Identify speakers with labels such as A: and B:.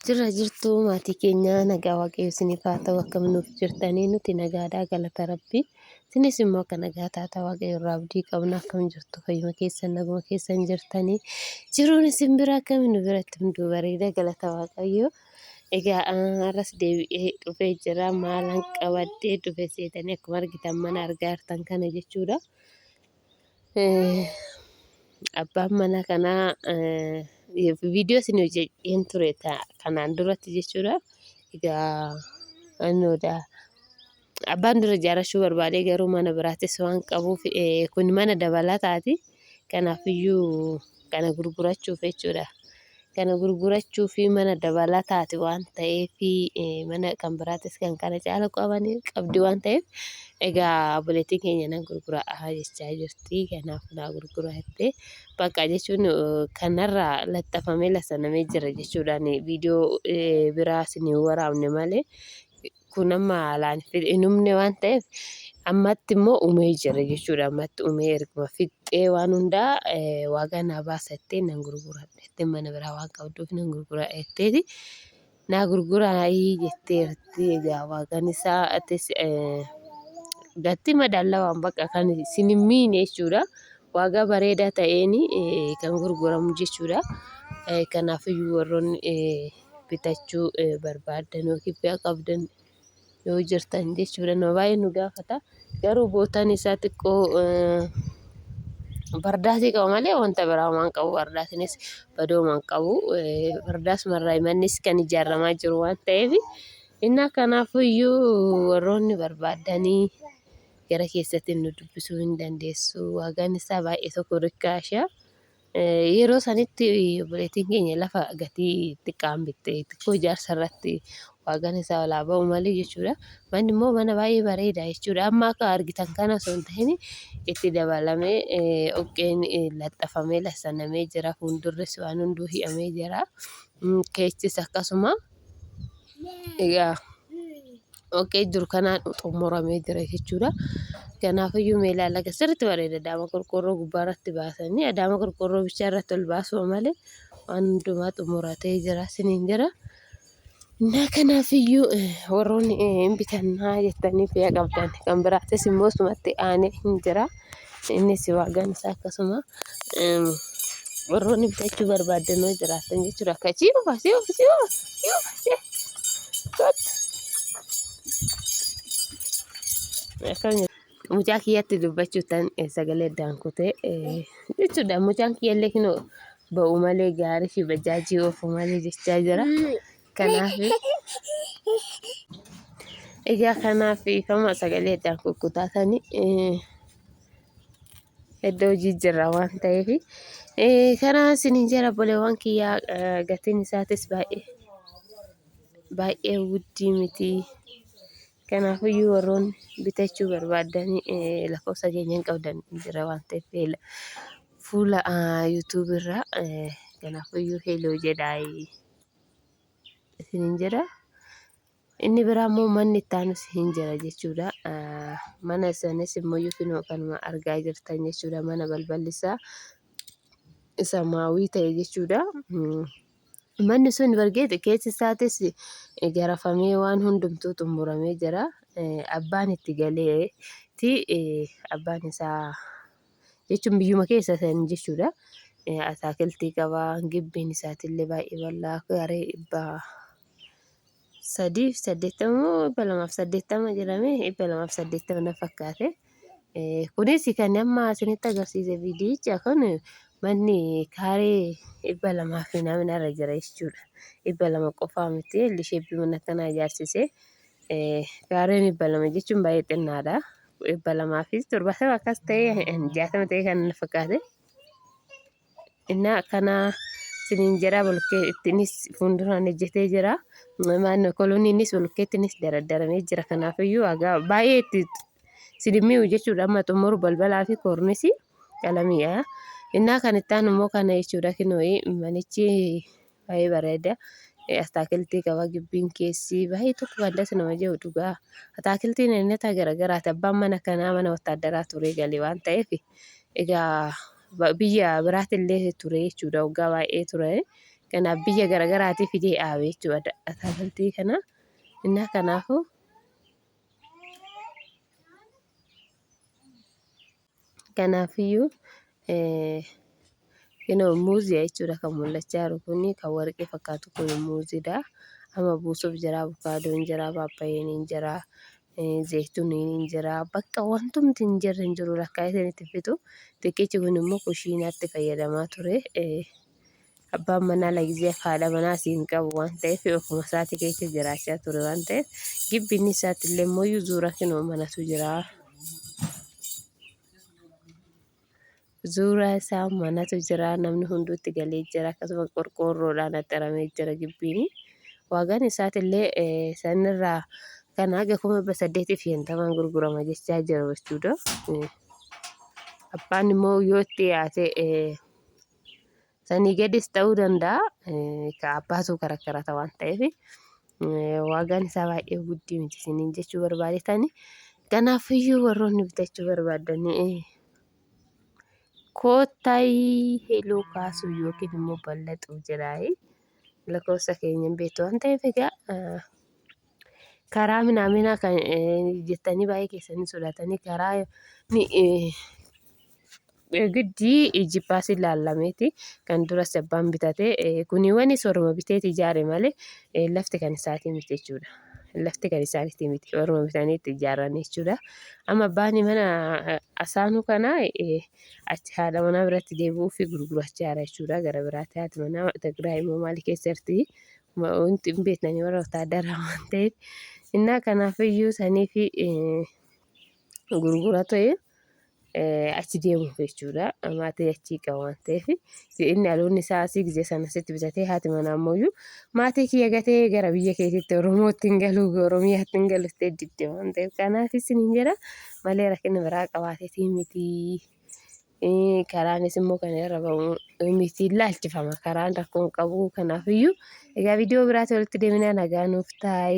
A: Jirra jirtuu maatii keenya nagaa waaqayyo isiniif haa ta'u akkam nuuf jirtanii nuti nagaadhaa galata rabbii isinis immoo akka nagaa taata waaqayyo irraa abdii qabna akkam jirtu fayyuma keessan naguma keessan jirtanii jiruun isin bira akkami nu biratti hunduu bareeda galata waaqayyo egaa har'as deebi'ee dhufee jira maalan qabadhee dhufe seetanii akkuma argitan mana argaa jirtan kana jechuudha. Abbaan mana kanaa viidiyoo isin hojjedheen ture kanaan duratti jechuudha. Egaa annoodha. Abbaan dura ijaarrachuu barbaadee garuu mana biraattis waan qabuuf kun mana dabalataati. Kanaafiyyuu kana gurgurachuuf jechuudha. Kana gurgurachuu fi mana dabalataati waan ta'eef mana kan biraatis kan kana caalu qabani qabdi waan ta'eef egaa obboleettiin keenya nan gurguraa jechaa jirti. Kanaaf naa gurguraa jettee bakka jechuun kanarraa laxxafamee lassanamee jira jechuudhaan viidiyoo biraa isin hin waraabne malee kun amma haalaan hin humne waan ta'eef ammatti immoo umee jira jechuudha. Ammatti umee erguma fixxee waan hundaa waagaa naa baasa jettee nan gurguradha jettee mana biraa waan qabduuf nan gurgura jetteeti naa gurguraayii jetteerti. Egaa waagaan isaa atis gatii madaalawaan bakka kan isin hin miine jechuudha. Waagaa bareedaa ta'een kan gurguramu jechuudha. Kanaafiyyuu warroonni bitachuu barbaaddan yookiin fedha qabdan yoo jirtan jechuudha. Nama baay'ee nu gaafata. Garuu bootaan isaa xiqqoo bardaasii qaba malee wanta biraa homaa hin qabu. Bardaasiinis badoo homaa hin qabu. Bardaasumarraa mannis kan ijaaramaa jiru waan ta'eef innaa kanaafuyyuu warroonni barbaaddanii gara keessatti nu dubbisuu hin dandeessu. Waagaan isaa baay'ee tokko rikkaasha. Yeroo sanitti obboleettiin keenya lafa gatii xiqqaan bitte xiqqoo ijaarsa irratti waagaan isaa ol haa ba'u malee jechuudha. Manni immoo mana baay'ee bareeda jechuudha. Amma akka argitan kana osoo hin ta'in itti dabalamee dhoqqeen laxxafamee lassanamee jira. Fuuldurris waan hunduu hi'amee jira. Keessis akkasuma. Egaa dhoqqee jiru kanaan xumuramee jira jechuudha. Kanaafiyyuu mee ilaala sirriitti bareeda adaama qorqoorroo gubbaa irratti baasanii adaama qorqoorroo bichaa irratti ol baasuu malee waan hundumaa xumuratee jira isiniin jira. Innaa kanaafiyyuu warroonni hin bitannaa jettanii fedha qabdan kan biraatis immoo sumatti aanee hin jira. Innis waagaan isaa akkasuma warroonni bitachuu barbaaddan yoo jiraattan jechuudha. Akka sii dhufa sii dhufa sii dhufa sii dhufa sii kottu. Akkam mucaa kiyyatti dubbachuu tan sagalee addaan kutee jechuudha. Mucaan kiyyallee kinoo ba'u malee gaarii fi bajaajii oofu malee jechaa jira. Kanaaf egaa kanaaf ifama sagalee addaan kukkutaa tani iddoo hojii jirra waan ta'eef kanaa isiniin jira obboleewwan kiyyaa gatiin isaatis baay'ee baay'ee wuddii miti. Kanaafiyyuu warroonni bitachuu barbaaddan lakkoofsa keenya hin qabdan jira waan ta'eef fuula YouTube irraa kanaafiyyuu heloo jedhaa isiniin jedha. Inni biraa immoo manni itti aanus hin jira jechuudha. Mana sanis immoo kinoo kanuma argaa jirtan jechuudha. Mana balballi isaa samaawii ta'e jechuudha. Manni sun bargeetti keessi isaatis garafamee waan hundumtuu xumuramee jira. Abbaan itti galeeti abbaan isaa jechuun biyyuma keessa san jechuudha. Ataakiltii qaba. Gibbiin isaatillee baay'ee bal'aa garee 380 moo 280 jedhame 280 na fakkaate. Kunis kan amma isinitti agarsiise viidiyicha kun manni kaaree 200 fi namni irra jira jechuudha. 200 qofaa miti lisheebbii mana kanaa ijaarsise. Kaareen 200 jechuun baay'ee xinnaadha. 270 akkas ta'e 60 ta'e kan na fakkaate. Innaa akkanaa isiniin jedha bolokkeettiinis fuulduraan hojjetee jira. Maannoo koloniinis bolokkeettiinis daraddaramee jira. Kanaafiyyuu hagaa baay'ee itti isin mi'u jechuudha. Amma xumuru balbalaa fi koornisii qalamiidha. Innaa kan itti aanu immoo kana jechuudha. Kinoo manichi baay'ee bareeda. Ataakiltii qaba gibbiin keessi baay'ee tokko kan das nama jedhu dhugaa. Ataakiltiin aynata garagaraati. Abbaan mana kanaa mana wattaaddaraa turee gale waan ta'eef egaa biyya biraatillee ture jechuudha. Waggaa baay'ee ture. Kanaaf biyya garaagaraatii fidee dhaabe jechuudha ataakiltii kana. Innaa kanaafuu Kanaafiyyuu kunoo muuzii jechuudha kan mul'achaa jiru kun kan warqee fakkaatu kun muuziidha. Amma buusuuf jira avokaadoon jira paappayyeen hin jira zayituuniin hin jira bakka wantumti hin jirre hin jiru lakkaa'ee isinitti fitu. Xiqqichi kun immoo kushiinaatti fayyadamaa ture. Abbaan manaa lagizeef haadha manaa asii hin qabu waan ta'eef ofuma isaatii keessa jiraachaa ture waan ta'eef gibbinni isaatti illee immoo zuura kinoo manatu jira. Zuuraa isaa manatu jira namni hunduu itti galee jira akkasuma qorqoorroodhaan axxaramee jira gibbiin. Waagaan isaatillee sanirraa kan haga 850,000 gurgurama jechaa jira jechuudha. Abbaan immoo yoo itti dhiyaate sanii gadis ta'uu danda'a. Ka abbaatu karakkarata waan ta'eef waagaan isaa baay'ee guddii miti isiniin jechuu barbaadetani. Kanaafiyyuu warroonni bitachuu barbaaddan koottaayii heloo kaasuu yookiin immoo ballaxuu jedhaayi. Lakkoofsa keenya hin beektu waan ta'eef egaa karaa minaaminaa kan jettanii baay'ee keessanii sodaatanii karaa ni Giddii jippaasii laallameeti kan duras abbaan bitate kuniiwwanis warruma biteeti ijaare malee lafti kan isaatii miti jechuudha. Lafti kan isaaniitii miti warruma bitanii itti ijaaran jechuudha. Amma abbaan mana asaanuu kana achi haadha manaa biratti deebi'uu fi gurgurachaa jira jechuudha. Gara biraatti haati manaa Tigraay immoo maali keessa jirti? Wanti hin beektanii warra wotaaddaraa waan ta'eef. Innaa kanaafiyyuu sanii fi gurgurate. Achi deemuuf jechuudha. Maatii achii qaba waan ta'eef inni aloonni isaa asii gizee sana asitti bitatee haati manaa ammoo maatii kiyya gatee gara biyya keetiitti Oromootti hin galu Oromiyaatti hin galu jettee didde waan ta'eef kanaaf isiniin jedha malee rakkina biraa qabaateetii miti. Karaanis immoo kan irra ba'u miti laalchifama karaan rakkoo hin qabu kanaafiyyuu egaa viidiyoo biraatti walitti deebinaa nagaa nuuf taa'e.